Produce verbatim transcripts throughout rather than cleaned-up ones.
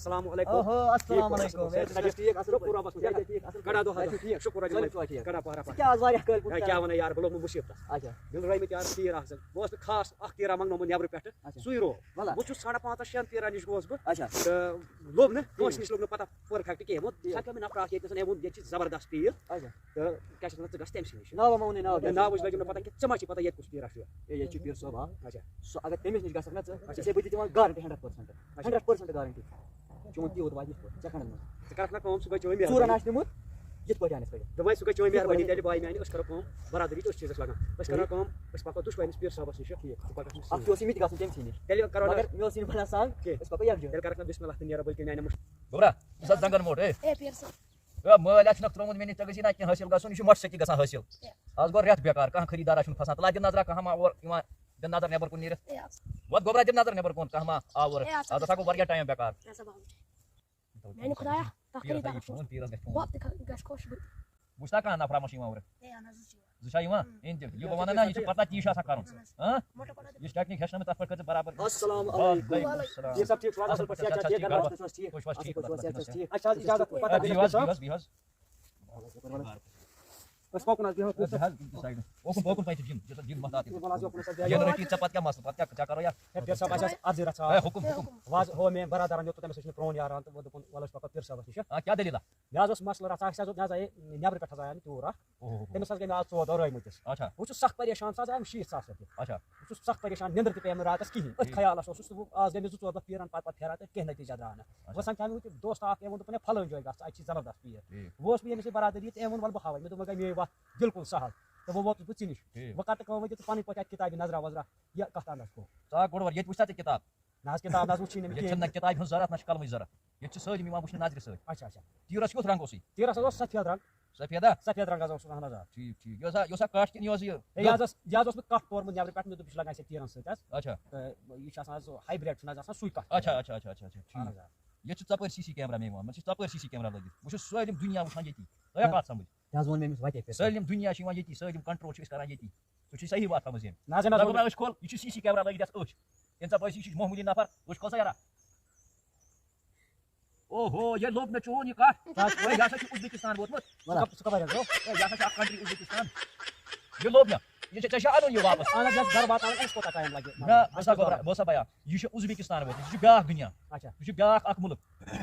السلام علیکم۔ اوہو، السلام علیکم۔ صحت چھا ٹھیٖک؟ اصل پٲٹھۍ۔ شُکُر رۄبَس کُن۔ صحت چھا ٹھیٖک؟ اصل پٲٹھۍ۔ گڑا دۄہ ہا سٲری دۄہ۔ ٹھیٖک۔ شُکُر رۄبَس کُن۔ ژٕ کیٛاہ آز واریاہ کٲلۍ کوٚت ہے، کیٛاہ وَنان یار، بہٕ لوٚگمُت مُصیبتَس۔ اچھا۔ دِل رٲوۍ مٕتۍ یار تیٖر آسان۔ بہٕ اوسُس نہٕ خاص اَکھ تیٖرا منٛگنومُت نٮ۪برٕ پٮ۪ٹھٕ۔ اچھا۔ سُے روو۔ وَلہ۔ بہٕ چھُس ساڑٕ پانٛژَن شٮ۪ن تیٖرَن نِش گوس بہٕ۔ اچھا۔ تہٕ لوٚب نہٕ کٲنٛسہِ نِش، لوٚگ نہٕ پَتہ perfect کِہیٖنۍ۔ وۄنۍ ٹھیٖک۔ سَتہِ مےٚ نفرا اَکھ ییٚتہِ نَس، أمۍ ووٚن، ییٚتہِ چھِ زبردست تیٖر۔ اچھا۔ تہٕ کیٛاہ چھِ وَنان، ژٕ گژھ تٔمۍ سٕے نِش۔ ناو مونُے ناو ہے، کیٛاہ ناو چھُ؟ وٕچھ لَگیو مےٚ پَتہ کہِ ژےٚ ما چھِ پَتہ ییٚتہِ کُس تیٖر چھُ۔ ہے، ییٚتہِ چھُ پیٖر صٲب، آ۔ اچھا۔ سُہ اگر تٔمِس نِش گژھکھ نہ ژٕ، اچھا۔ ژےٚ چھے بہٕ تہِ دِوان guarantee، hundred percent۔ اچھا۔ Hundred percent guarantee۔ چون تیوٗت واتہِ یِتھ پٲٹھۍ، سٮ۪کنڈَن منٛز۔ ژٕ کَرَکھ نہ کٲم، سُہ گوٚو چٲنۍ ژوٗرَن مہربٲنی۔ آسہِ نیوٗمُت، یِتھ پٲٹھۍ اَنٮ۪س پَتہٕ۔ دوٚپمَے، سُہ گوٚو چٲنۍ یِتھ پٲٹھۍ مہربٲنی، اَنٮ۪س۔ تیٚلہِ بھاے میٛانہِ، أسۍ کَرو کٲم، برادٔری چھِ أسۍ چیٖزَس لَگان۔ أسۍ کَرو ٹھیٖک۔ کٲم، أسۍ پَکو دُشوَے أمِس پیٖر صٲبَس نِش۔ ٹھیٖک۔ ژٕ پَکَکھ أمِس اَکھ تہِ اوس یہِ مےٚ تہِ گژھُن تٔمۍ سٕے نِش۔ تیٚلہِ کَرو نہ، مگر مےٚ اوس یہِ نہٕ بَنان سَہل۔ کینٛہہ۔ أسۍ پَکو یَکجاہ۔ تیٚلہِ کَرَکھ نہ بِسمِ اللہ تہٕ نیرو، بٔلکہِ میٛانہِ مُشکِل۔ گوٚبرا، یُس حظ زنٛگَن موٚٹ، ہے۔ اے پیٖر صٲب۔ ہے، مٲلۍ اَسہِ چھُنَکھ ترٛوومُت، مےٚ نِش ژےٚ گٔژھی نہ کینٛہہ حٲصِل گژھُن، یہِ چھُ مۄٹہِ سۭتی گژھان حٲصِل۔ اے۔ آز گوٚو رٮ۪تھ بیکار، کانٛہہ خریٖدارا چھُنہٕ پھسان۔ تَلہٕ دِ نظرا، کانٛہہ ما اور یِوان، دِ نظر نٮ۪بر کُن نیٖرِتھ۔ اے، آ۔ وَتھ گوٚبرا، دِ نظر نٮ۪بر کُن، کانٛہہ ما آور۔ اے، آ، آز ہسا گوٚو واریاہ ٹایم بیکار۔ اے، سا بابا۔ میٛانہِ خۄدایا، تَتھ پیٖرَس کٔرِو لَگہِ دَرَس فون، منٛز۔ پیٖرَس گژھِ فون۔ وۄتھ تہِ گژھِ خۄش بہٕ۔ وٕچھ تا کانٛہہ نفرا ما چھُ یِوان اورٕ۔ اے، اَہَن حظ، زٕ چھِ یِوان۔ زٕ چھا یِوان؟ اۭں۔ أنۍ تہِ۔ یہِ بہٕ وَنان نہ، یہِ چھِ پَتہ تی چھِ آسان کَرُن۔ اَہَن حظ۔ ہاں؟ موٹا پَتہ۔ یہِ چھِ ٹٮ۪کنیٖک ہیٚچھنٲومٕژ، تَتھ پٮ۪ٹھ کٔرۍ ژٕ برابر۔ السلام علیکم۔ وعلیکم السلام۔ ٹھیٖک صٲب، ٹھیٖک چھِو حظ؟ اَصٕل پٲٹھۍ، صحت چھا ٹھیٖک؟ گَرٕ بار چھِو حظ ٹھیٖک؟ تُہۍ چھِو حظ ٹھیٖک؟ اَصٕل پٲٹھۍ، صحت چھا ٹھیٖک؟ اَسہِ چھِ حظ اِجازت، پَتہ اے، بِہِو حظ، بِہِو حظ، بِہِو حظ۔ أسۍ پَکُن حظ، بیٚہو۔ اے، بِہِو حظ، سایڈٕ۔ اوکُن، اوکُن پَتہٕ چھِ جِم، یہِ چھِ جِم وۄتھان تہِ۔ وَلہٕ حظ، یوکُن حظ، یِم بیٚہو۔ رٔٹِو ژےٚ پَتہٕ کیٛاہ مَسلہٕ، پَتہٕ کیٛاہ، کیٛاہ کَرو یا؟ ہے، پیٖر صٲب، اَسہِ حظ عرضٕے رَژھا۔ اے، حُکُم، حُکُم۔ وۄنۍ حظ ہوو مےٚ برادرَن یوٚت، تٔمِس حظ چھِ مےٚ پرٛون یار، تہٕ وۄنۍ دوٚپُن، وَلہٕ أسۍ پَکو پیٖر صٲبَس نِش۔ آ، کیٛاہ دٔلیٖلہ؟ مےٚ حظ اوس مَسلہٕ رَژھا، اَسہِ حظ اوس، مےٚ حظ آیے نٮ۪برٕ پٮ۪ٹھ حظ آیہِ اَنہِ تیوٗر اَکھ۔ اوہ، اوہ، اوہ۔ تٔمِس حظ گٔے مےٚ آز ژور دۄہ رٲومٕتِس۔ اچھا۔ بہٕ چھُس سَخ پریشان، سُہ حظ آیہِ شیٖتھ ساس رۄپیہِ۔ اچھا۔ بہٕ چھُس سَخ پریشان، نیٚنٛدٕر تہِ پیٚیَم نہٕ راتَس کِہیٖنۍ۔ أتھۍ ٹھیٖک۔ خیالَس اوسُس تہٕ بہٕ آز گٔے مےٚ زٕ ژور دۄہ پھیران، پَتہٕ پَتہٕ پھیران تہٕ کینٛہہ نٔتیٖجہ درٛاو نہٕ۔ اچھا۔ وۄنۍ سَمکھیو مےٚ وٕنہِ دوستہٕ اَکھ، أمۍ ووٚن دوٚپُن، "ہے، پھلٲنۍ جایہِ گژھ ژٕ، اَتہِ چھِ زبردست پیٖر۔" ٹھیٖک۔ بہٕ اوسُس بیٚیہِ أمِس یہِ برادٔری تہٕ أمۍ ووٚن، "وَلہٕ بہٕ ہاوَے۔" مےٚ دوٚپ، "وۄنۍ گٔے میٛٲنۍ وَتھ بِلکُل سَہَل۔" تہٕ وۄنۍ ووتُس بہٕ ژےٚ نِش۔ ٹھیٖک۔ وۄنۍ کَر تہٕ کٲم، وۄنۍ دِ ژٕ پَنٕنۍ پٲٹھۍ اَتہِ کِتابہِ نظرا وظرا، یہِ کَتھ اَندَس گوٚو۔ ژٕ آ گۄڈٕ وَر، ییٚتہِ وٕچھ سا ژےٚ کِتاب؟ نہ حظ، کِتاب نہ حظ وٕچھِی نہٕ مےٚ ییٚتہِ کِہیٖنۍ۔ چھَنہٕ نہ کِتابہِ ہٕنٛز ضوٚرَتھ، نہ چھِ قلمٕچ ضوٚرَتھ۔ ییٚتہِ چھِ سٲلِم یِوان وٕچھنہٕ نظرِ سۭتۍ۔ اچھا، اچھا۔ تیٖرَس کیُتھ رنٛگ اوسُے؟ تیٖرَس حظ اوس سفید رنٛگ۔ سفیدا؟ سفید رنٛگ حظ اوس، اہن حظ، آ۔ ٹھیٖک، ٹھیٖک۔ یہِ اوسا، یہِ اوسا کَٹھ کِنہٕ یہِ اوس یہِ؟ ہے، یہِ حظ اوس، یہِ حظ اوس مےٚ کَٹھ کوٚرمُت نٮ۪برٕ پٮ۪ٹھ، مےٚ دوٚپ، یہِ چھُ لگان اَسہِ تیٖرَن سۭتۍ حظ۔ اچھا۔ تہٕ یہِ چھُ آسان حظ سُہ hybrid چھُنہٕ حظ آسان سُے کَٹھ۔ اچھا، اچھا، اچھا، اچھا، اچھا، ٹھیٖک۔ اہن حظ، آ۔ ییٚتہِ چھُ ژۄپٲرۍ سی سی کیمرہ مےٚ یِوان، مےٚ چھُ ژۄپٲرۍ سی سی کیمرہ لٲگِتھ۔ وٕچھ حظ، سٲلِم دُنیا وٕچھان ییٚتی۔ تۄہہِ نہ۔ کَتھ سَمٕجھ؟ تہِ حظ ووٚن مےٚ أمِس وَتے پٮ۪ٹھ۔ سٲلِم دُنیا چھُ یِوان ییٚتی، سٲلِم control چھِ أسۍ کران ییٚتی۔ ژٕ چھُے صحیح وَتھ تھٲومٕژ أمۍ۔ نہ حظ، نہ حظ، نہ دوٚپُن، أچھ کھول، یہِ چھُ سی سی کیمرہ لٲگِتھ یَتھ أچھ۔ ییٚمہِ ساتہٕ باسہِ، یہِ چھُ معموٗلی نفر، أچھ کھول سا یارا۔ اوہو، یہِ لوٚب مےٚ چون یہِ کَٹھ۔ کَتھ؟ ہے، یہِ ہسا چھُ اُزبیکِستان ووتمُت۔ وَلہٕ۔ سُہ کَپھ-، سُہ کَپٲرۍ حظ گوٚو؟ ہے، یہِ ہسا چھُ اَکھ country اُزبیکِستان۔ یہِ لوٚب مےٚ۔ یہِ چھُ، ژےٚ چھا اَنُن یہِ واپَس؟ اَہَن حظ، یَتھ گَرٕ واتناوَن اَسہِ کوٗتاہ time لَگہِ؟ نہ، بہٕ سا گوٚبرا، بہٕ سا بیا، یہِ چھُ اُزبیکِستان ووتمُت، یہِ چھُ بیٛاکھ دُنیا۔ اچھا۔ یہِ چھُ بیٛاکھ اَکھ مُلُک۔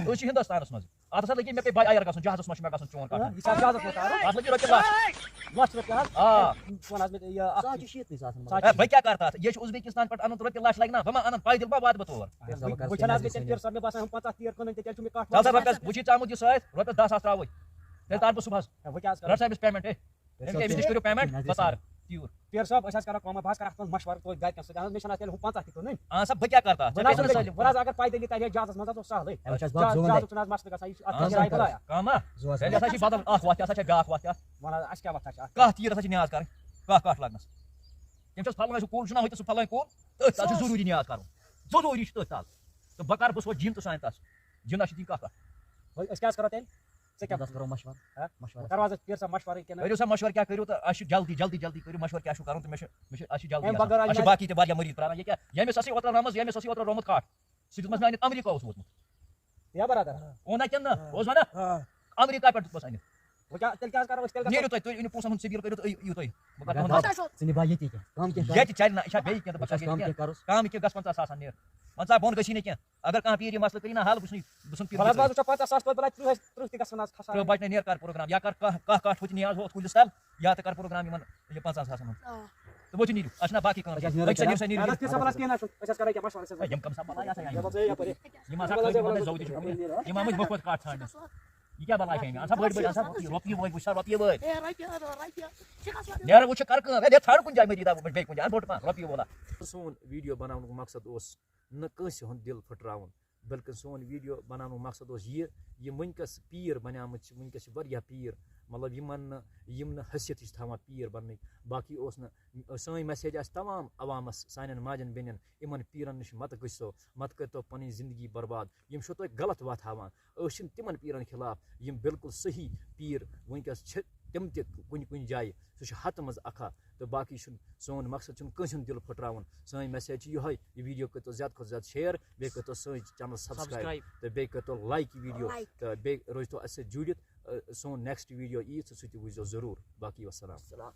أسۍ چھِ ہِندوستانَس منٛز۔ اَتھ ہسا لٔگی مےٚ پیٚیہِ بَے اَیَر گژھُن، جہازَس منٛز چھُ مےٚ گژھُن چون کَٹھ۔ اۭں، یہِ چھا جہازَس منٛز تارُن؟ اَتھ لٔگی رۄپیہِ لَچھ۔ لَچھ رۄپیہِ حظ؟ آ۔ ہے، وَن حظ مےٚ، یہِ، اَتھ سُہ حظ چھُ شیٖتنٕے ساسَن منٛز۔ سُہ حظ ہے، چھُ بہٕ کیٛاہ کَرٕ تَتھ؟ یہِ چھُ اُزبیکِستان پٮ۪ٹھ اَنُن تہٕ رۄپیہِ لَچھ لَگہِ نا؟ بہٕ ما اَنَن پایدٔلۍ ما واتہٕ بہٕ تور؟ ہے، سا بہٕ بہٕ کَرٕ بہٕ چھَنہٕ حظ سٲلِم مےٚ ژےٚ سٲلِم۔ پیٖر صٲب، مےٚ باسان، ہُم پنٛژاہ تیٖر کٕنٕنۍ تہِ، تیٚلہِ چھُ مےٚ کَٹھ ژٕ ہسا واتناوُن۔ رۄپیَس، وٕچھی ژےٚ آمُت یہِ سۭتۍ، رۄپیَس دَہ ساس ترٛاوَے۔ تیٚلہِ تَرٕ بہٕ صُبحَس۔ ہے، وۄنۍ کیٛاہ حظ کَرو؟ رَٹ سا أمِس payment، ہے۔ تیٚلہِ کیٛاہ أمِس نِش کٔرِو payment؟ نظرِ بہٕ تارٕ سان۔ تیوٗر۔ پیٖر صٲب، أسۍ حظ کَرو کٲم، بہٕ حظ کَرٕ اَتھ منٛز مَشوَرٕ، توتہِ گَرِکٮ۪ن سۭتۍ۔ اَہَن حظ، مےٚ چھَنہٕ اَتھ تیٚلہِ ہُم پنٛژاہ تہِ کٕنٕنۍ۔ اَہَن سا، بہٕ کیٛاہ کَرٕ تَتھ؟ بہٕ نہ حظ، ژےٚ کیٛاہ سا بہٕ نہ حظ، اَکھ وَتھ یَتھ حظ چھِ جہازَس منٛز چھِ اَکھ جاے بَلایا۔ کانٛہہ ما؟ زوٗ حظ، ہے، بہٕ حظ یہِ ہسا چھِ بدل اَکھ وَتھ، یہِ ہسا چھِ اَکھ جاے بَلایا۔ کانٛہہ ما؟ وَلہٕ حظ، اَسہِ کیٛاہ وَتھا چھِ اَتھ؟ کانٛہہ تیٖر ہسا چھِ نیاز کَرٕنۍ، کانٛہہ کَٹھ لَگنَس۔ تٔمۍ چھِ اَسہِ پھلٲنۍ سُہ کُل چھُنہ، ہُتہِ سُہ پھلٲنۍ کُل، تٔتھۍ تَل چھُ ضروٗری نیاز کَرُن۔ ضروٗری چھُ تٔتھۍ تَل۔ تہٕ بہٕ کَرٕ، بہٕ سوزٕ جِن تہٕ سُہ اَنہِ تَس۔ جِنَس چھِ دِنۍ کَتھ اَتھ۔ وۄنۍ أسۍ کیٛاہ حظ کَرو تیٚلہِ؟ ژےٚ کیٛاہ؟ بہٕ حظ کَرو مَشوَرٕ۔ ہہ؟ مَشوَرٕ۔ کَرو حظ أسۍ پیٖر صٲب مَشوَرٕے کِنہٕ؟ کٔرِو سا مَشوَرٕ، کیٛاہ کٔرِو تہٕ اَسہِ چھُ جلدی، جلدی، جلدی کٔرِو مَشوَرٕ، کیٛاہ چھُو کَرُن تہٕ مےٚ چھُ، مےٚ چھُ، اَسہِ چھُ جلدی اَمہِ آسان۔ بغٲر اَسہِ چھِ أنۍ باقٕے تہِ واریاہ مٔریٖض پرٛاران۔ ییٚکیٛاہ، ییٚمِس ہسا یہِ اوترٕ رَمٕز، ییٚمِس ہسا یہِ اوترٕ رومُت کَٹھ، سُہ دیُتمَس مےٚ أنِتھ، اَمریٖکہ اوس ووتمُت۔ یا برادر؟ اوٚن نہ کِنہٕ نہ؟ ہاں۔ اوس وَنان؟ ہاں۔ اَمریٖکہ پٮ۪ٹھ دیُتمَس أنِتھ۔ وۄنۍ کیٛاہ، تیٚلہِ کیٛاہ حظ کَرو أسۍ؟ تیٚلہِ گژھو۔ نیٖرِو تُہۍ، تُہۍ أنِو پونٛسہٕ ہُنٛد سِبیٖل کٔرِو تہٕ أنِو، یِیِو تُہۍ۔ بہٕ کَرٕ مگر تُہُنٛد بَس، حساب۔ ژٕ نِبھاو ییٚتی کینٛہہ۔ کَم کینٛہہ کَرُس۔ ییٚتہِ چَلہِ نہ، یہِ چھا بیٚیہِ کینٛہہ تہٕ بہٕ بہٕ چھُس کَرٕ کَم ییٚتہِ کینٛہہ کینٛہہ۔ کَرُس۔ کَم کینٛہہ گژھِ پنٛژاہ ساس ہَن نیرٕ۔ پنٛژاہ بۄن گٔژھی نہٕ کینٛہہ۔ اگر کانٛہہ پیٖر یہِ مسلہٕ کٔرِو نہ حل، بہٕ چھُس نہٕ، بہٕ چھُس نہٕ پیٖر وَلہٕ حظ، بہٕ حظ وٕچھو پنٛژاہ ساس توتہِ، بَلاے تٕرٛہ حظ، تٕرٛہ تہِ گژھن حظ کھسان۔ تٕرٛہ بَچہِ نہ نیرٕ کَر پروگرام، یا کَر کانٛہہ، کانٛہہ کَٹھ ہُتہِ نیاز ہُتھ کُلِس تَل، یا تہٕ کَر پروگرام یِمَن یہِ پنٛژاہَن ساسَن ہُنٛد۔ آ۔ تہٕ وۄنۍ چھِ نیٖرِو، اَسہِ چھِنہ باقٕے کٲم أسۍ حظ کَرٕنۍ۔ نیرو أکۍ سا نیٖرِو سا، نیٖرِو، اَدٕ حظ نیٖرِو۔ کیٛاہ سا بَلاے، کینٛہہ نہ چھُنہٕ، أسۍ حظ کَرو ییٚکیٛاہ مَشوَرٕ، أسۍ حظ ہے، یِم کَم سا بَلاے آسان یِم۔ یِم ہسا کھٲلۍ یِمَن زَو تہِ چھِ پُلہِ۔ یِم ہا مٕتۍ مُفت کَٹھ ژھانٛڈنہِ۔ یہِ کیٛاہ بَلاے چھےٚ أمۍ؟ اَتھ ہا بٔڑۍ بٔڑۍ، اَتھ ہا رۄپیہِ وٲے، وٕچھ سا رۄپیہِ وٲے۔ ہے، رۄپیہِ اَنو، رۄپیہِ۔ ژٕ کَس وَنان؟ نیرٕ وٕچھ، کَر کٲم، ہے، دے ژھانٛڈ کُنہِ جایہِ مٔریٖدا بیٚیہِ کُنہِ جایہِ، اَنہٕ بوٚڑ پَہَن رۄپیہِ وولا۔ سون ویٖڈیو بَناونُک مقصد اوس نہٕ کٲنٛسہِ ہُنٛد دِل پھٕٹراوُن، بلکہِ سون ویٖڈیو بَناونُک مقصد اوس یہِ، یِم وٕنکیٚس پیٖر بَنیمٕتۍ چھِ، وٕنکیٚس چھِ واریاہ پیٖر، مطلب، یِمَن نہٕ، یِم نہٕ حیثیتٕچ تھاوان پیٖر بَننٕکۍ۔ باقٕے اوس نہٕ، سٲنۍ message آسہِ تمام عوامَس، سانٮ۪ن ماجٮ۪ن بیٚنٮ۪ن، یِمَن پیٖرَن نِش مَتہٕ گٔژھِو، مَتہٕ کٔرۍتو پَنٕنۍ زِندگی برباد۔ یِم چھِو تۄہہِ غلط وَتھ ہاوان۔ أسۍ چھِنہٕ تِمَن پیٖرَن خلاف، یِم بالکل صحیح پیٖر وٕنکیٚس چھِ، تِم تہِ کُنہِ کُنہِ جایہِ، سُہ چھُ ہَتہٕ منٛز اَکھا۔ تہٕ باقٕے چھُنہٕ، سون مقصد چھُنہٕ کٲنٛسہِ ہُنٛد دِل پھٕٹراوُن۔ سٲنۍ message چھِ یِہوٚے، یہِ video کٔرۍتو زیادٕ کھۄتہٕ زیادٕ share، بیٚیہِ کٔرۍتو سٲنۍ channel subscribe۔ Subscribe۔ تہٕ بیٚیہِ کٔرۍتو like یہِ video۔ Like۔ تہٕ بیٚیہِ روٗزۍتو اَسہِ سۭتۍ جُڑِتھ۔ ٲ، سون next video یِیہِ، تہٕ سُہ تہِ وٕچھزیو ضروٗر۔ باقٕے وَسَلام۔ السلام۔